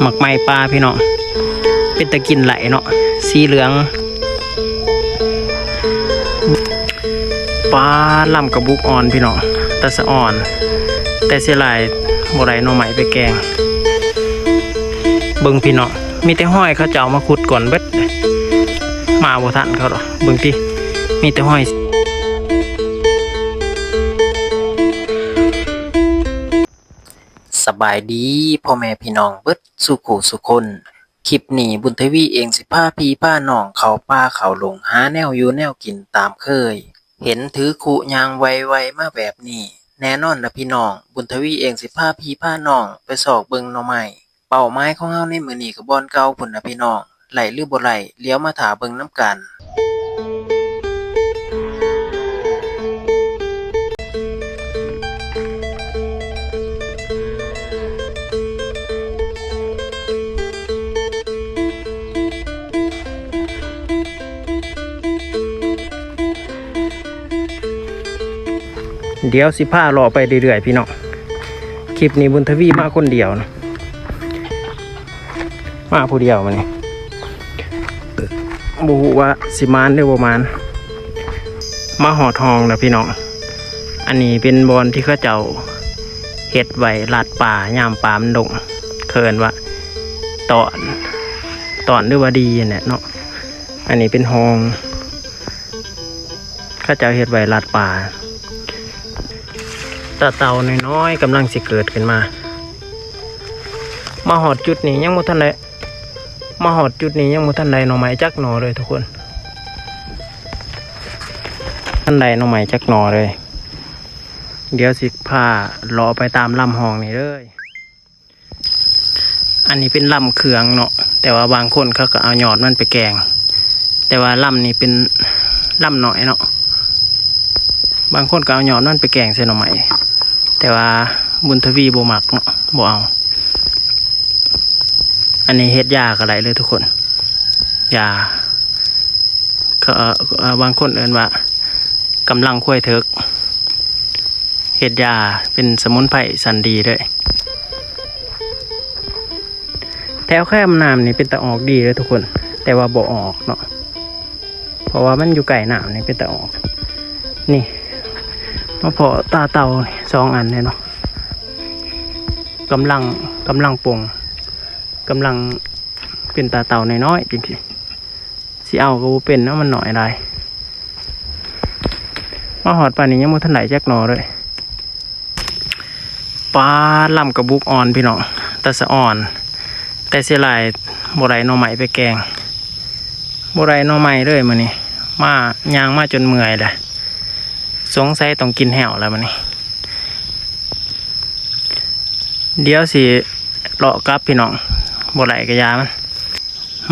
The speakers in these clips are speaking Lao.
ໝາກໄມ້ປ່າພີ່ນ້ອງ ເປັນຕາກິນຫຼາຍເນາະ ສີເຫຼືອງ. ປາດ ລຳກະບຸກອ່ອນພີ່ນ້ອງ ຕາສະອອນ ແຕ່ເສຍດາຍບໍ່ໄດ້ໜໍ່ໄມ້ໄປແກງ. ເບິ່ງພີ່ນ້ອງ ມີແຕ່ຮອຍເຂົາເຈົ້າມາຂຸດກ່ອນເບິດ ມາບໍ່ທັນເຂົາດອກ. ເບິ່ງຕິ ມີແຕ່ຮອຍ. ສະບາຍດີພໍ່ແມ່ພີ່ນ້ອງເບິດສູ່ຄູ່ສູ່ຄົນ. ຄລິບນີ້ບຸນທະວີເອງຊິພາພີ່ພານ້ອງເຂົ້າປ່າເຂົ້າດົງ ຫາແນວຢູ່ແນວກິນຕາມເຄີຍ. ເຫັນຖືຄຸຍ່າງໄວໆມາແບບນີ້ ແນ່ນອນລະພີ່ນ້ອງ ບຸນທະວີເອງຊິພາພີ່ພານ້ອງໄປຊອກເບິ່ງໜໍ່ໄມ້. ເປົ້າໝາຍຂອງເຮົາໃນມື້ນີ້ກໍບ່ອນເກົ່າພຸ້ນລະພີ່ນ້ອງ. ໄດ້ຫຼືບໍ່ໄດ້ ຫຼຽວມາຖ້າເບິ່ງນຳກັນ. ດຽວຊິພາເລາະໄປເລື້ອຍໆ ພີ່ນ້ອງ. ຄລິບນີ້ບຸນທະວີມາຄົນດຽວນະ ມາຜູ້ດຽວມື້ນີ້ ບໍ່ຮູ້ວ່າຊິໝານຫຼືບໍ່ໝານ. ມາຮອດຮ່ອງແລ້ວພີ່ນ້ອງ. ອັນນີ້ເປັນບ່ອນທີ່ເຂົາເຈົ້າເຮັດໄວ້ລັດປາຍາມປາມັນດົງ ເຂົາເອີ້ນວ່າຕອນ ຕອນ ຫຼືວ່າດີຫັ້ນແຫຼະເນາະ. ອັນນີ້ເປັນຮ່ອງ ເຂົາເຈົ້າເຮັດໄວ້ລັດປາ. ຕາເຕົ່ານ້ອຍໆກຳລັງຊິເກີດຂຶ້ນມາ. ມາຮອດຈຸດນີ້ຍັງບໍ່ທັນໄດ້ ມາຮອດຈຸດນີ້ຍັງບໍ່ທັນໄດ້ໜໍ່ໄມ້ຈັກໜໍ່ເລີຍທຸກຄົນ. ທັນໄດ້ໜໍ່ໄມ້ຈັກໜໍ່ເລີຍ. ດຽວຊິພາເລາະໄປຕາມລຳຮ່ອງນີ້ເລີຍ. ອັນນີ້ເປັນລຳເຂືອງເນາະ ແຕ່ວ່າບາງຄົນເຂົາກໍເອົາຍອດມັນໄປແກງ. ແຕ່ວ່າລຳນີ້ເປັນລຳນ້ອຍເນາະ ບາງຄົນກໍເອົາຍອດມັນໄປແກງໃສ່ໜໍ່ໄມ້ ແຕ່ວ່າບຸນທະວີບໍ່ມັກເນາະ ບໍ່ເອົາ. ອັນນີ້ເຮັດຢາກໍໄດ້ເລີຍທຸກຄົນ ຢາ ເຂົາ ເອີ ບາງຄົນເອີ້ນວ່າກຳລັງຄວາຍເຖິກ ເຮັດຢາເປັນສະໝຸນໄພຊັ້ນດີເລີຍ. ແຖວແຄມນ້ຳນີ້ເປັນຕາອອກດີເດີທຸກຄົນ ແຕ່ວ່າບໍ່ອອກເນາະ ເພາະວ່າມັນຢູ່ໃກ້ນ້ຳນີ້ເປັນຕາອອກ. ນີ້ ມາພໍ້ຕາເຕົ່າສອງອັນແລ້ວເນາະ ກຳລັງ ກຳລັງປົ່ງ ກຳລັງເປັນຕາເຕົ່ານ້ອຍໆຈັ່ງຊີ້. ຊິເອົາກໍບໍ່ເປັນເນາະ ມັນໜ້ອຍຫຼາຍ. ມາຮອດປານນີ້ຍັງບໍ່ທັນໄດ້ຈັກໜໍ່ເລີຍ. ປາດ ລຳກະບຸກອ່ອນພີ່ນ້ອງ ຕາສະອອນ ແຕ່ເສຍດາຍບໍ່ໄດ້ໜໍ່ໄມ້ໄປແກງ ບໍ່ໄດ້ໜໍ່ໄມ້ເລີຍມື້ນີ້. ມາ ຍ່າງມາຈົນເມື່ອຍແຫຼະ ສົງໄສຕ້ອງກິນແຫ້ວແລ້ວມື້ນີ້. ດຽວຊິເລາະກັບພີ່ນ້ອງ ບໍ່ໄດ້ກະຢ່າມັນ.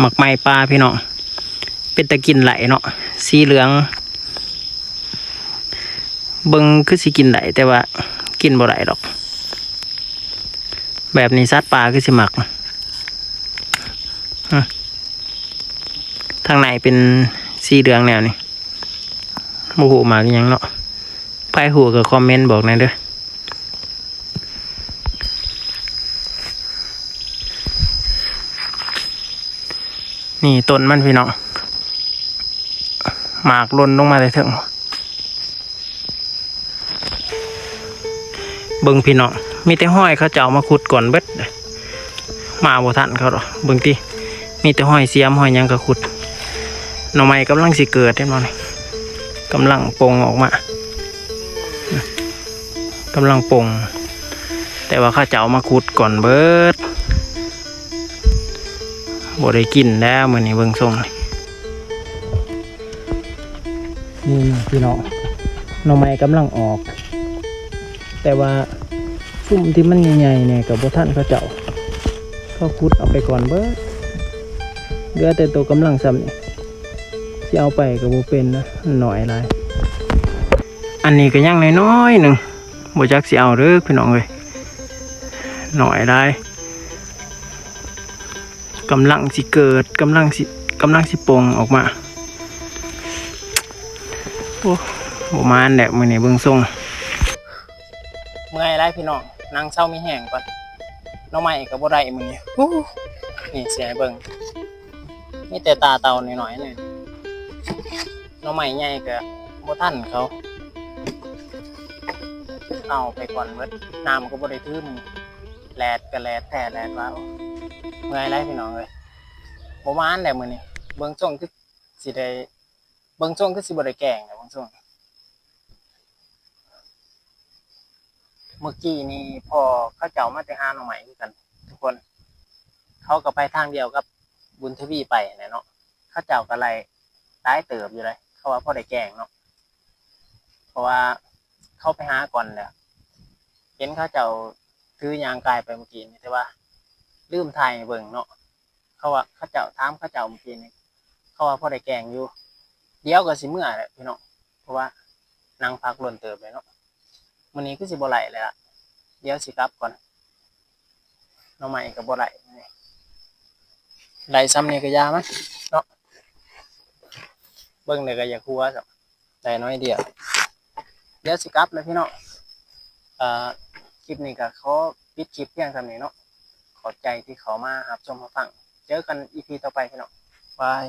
ໝາກໄມ້ປ່າພີ່ນ້ອງ ເປັນຕາກິນຫຼາຍເນາະ ສີເຫຼືອງ ເບິ່ງຄືຊິກິນໄດ້ ແຕ່ວ່າກິນບໍ່ໄດ້ດອກ ແບບນີ້ສັດປ່າຄືຊິມັກ. ທາງໃນເປັນສີເຫຼືອງແນວນີ້ ບໍ່ຮູ້ໝາກອີ່ຫຍັງເນາະ ໃຜຮູ້ກໍຄອມເມັນບອກແດ່ເດີ. ນີ້ຕົ້ນມັນພີ່ນ້ອງ ໝາກຫຼົ່ນລົງມາແຕ່ເທິງ. ເບິ່ງພີ່ນ້ອງ ມີແຕ່ຮອຍເຂົາເຈົ້າມາຂຸດກ່ອນເບິດ ມາບໍ່ທັນເຂົາດອກ. ເບິ່ງຕິ ມີແຕ່ຮອຍສຽມຮອຍຫຍັງກໍຂຸດ. ໜໍ່ໄມ້ກຳລັງຊິເກີດ ເຫັນບໍ່ນີ້ ກຳລັງປົ່ງອອກມາ ກຳລັງປົ່ງ ແຕ່ວ່າເຂົາເຈົ້າມາຂຸດກ່ອນເບິດ ບໍ່ໄດ້ກິນແລ້ວມື້ນີ້ ເບິ່ງຊົງ. ນີ້ພີ່ນ້ອງ ໜໍ່ໄມ້ກຳລັງອອກ ແຕ່ວ່າຊຸມທີ່ມັນໃຫຍ່ໆແດ່ກໍບໍ່ທັນເຂົາເຈົ້າ ເຂົາຂຸດເອົາໄປກ່ອນເບິດ ເຫຼືອແຕ່ໂຕກຳລັງຊ່ຳນີ້ ຊິເອົາໄປກໍບໍ່ເປັນນະ ມັນໜ້ອຍຫຼາຍ. ອັນນີ້ກໍຍັງນ້ອຍໆໜຶ່ງ ບໍ່ຈັກຊິເອົາເດີ້ພີ່ນ້ອງເອີຍ ໜ້ອຍຫຼາຍ. ກຳລັງຊິເກີດ ກຳລັງຊິ ກຳລັງຊິປົ່ງອອກມາ. ໂອ້ ບໍ່ມານແຫຼະມື້ນີ້ ເບິ່ງຊົງ. ເມື່ອຍຫຼາຍພີ່ນ້ອງ ນັ່ງເຊົາມີແຮງກ່ອນ. ໜໍ່ໄມ້ກໍບໍ່ໄດ້ມື້ນີ້. ອູ້ ນີ້ຊິໃຫ້ເບິ່ງ ມີແຕ່ຕາເຕົ່ານ້ອຍໆນີ້. ໜໍ່ໄມ້ໃຫຍ່ກໍບໍ່ທັນເຂົາ ເອົາໄປກ່ອນເບິດ. ນ້ຳກໍບໍ່ໄດ້ຖືມື້ນີ້ ແດດກໍແດດແທ້ແດດວ່າ. ໂອ້ ເມື່ອຍຫຼາຍພີ່ນ້ອງເອີຍ ບໍ່ໝານແຫຼະມື້ນີ້. ເບິ່ງຊົງຄືຊິໄດ້ ເບິ່ງຊົງຄືຊິບໍ່ໄດ້ແກງແຫຼະເບິ່ງຊົງ. ມື້ກີ້ນີ້ພໍ່ເຂົາເຈົ້າມາແຕ່ຫາໜໍ່ໄມ້ຄືກັນທຸກຄົນ. ເຂົາກໍໄປທາງດຽວກັບບຸນທະວີໄປຫັ້ນແຫຼະເນາະ. ເຂົາເຈົ້າກໍໄລ່ຫຼາຍເຕີບຢູ່ເດ້ ເຂົາວ່າພໍໄດ້ແກງເນາະ ເພາະວ່າເຂົາໄປຫາກ່ອນແລ້ວ. ເຫັນເຂົາເຈົ້າຖືຍ່າງກາຍໄປມື້ກີ້ນີ້ ແຕ່ວ່າລືມຖ່າຍໃຫ້ເບິ່ງເນາະ. ເຂົາວ່າເຂົາເຈົ້າ ຖາມເຂົາເຈົ້າມື້ກີ້ນີ້ ເຂົາວ່າພໍໄດ້ແກງຢູ່. ດຽວກໍຊິເມືອແຫຼະພີ່ນ້ອງ ເພາະວ່ານັ່ງພັກດົນເຕີບແລ້ວເນາະ. ມື້ນີ້ຄືຊິບໍ່ໄດ້ແລ້ວລະ ດຽວຊິກັບກ່ອນ. ໜໍ່ໄມ້ກໍບໍ່ໄດ້ ໄດ້ຊ່ຳນີ້ກໍຢ່າມັນເນາະ. ເບິ່ງແລ້ວກໍຢາກຫົວຊ້ຳ ໄດ້ໜ້ອຍດຽວ. ດຽວຊິກັບແລ້ວພີ່ນ້ອງ. ເອີ ຄລິບນີ້ກໍຂໍປິດຄລິບພຽງສ່ຳນີ້ເນາະ. ຂອບໃຈທີ່ເຂົ້າມາຮັບຊົມຮັບຟັງ. ເຈີກັນອີພີຕໍ່ໄປພີ່ນ້ອງ. ບາຍ.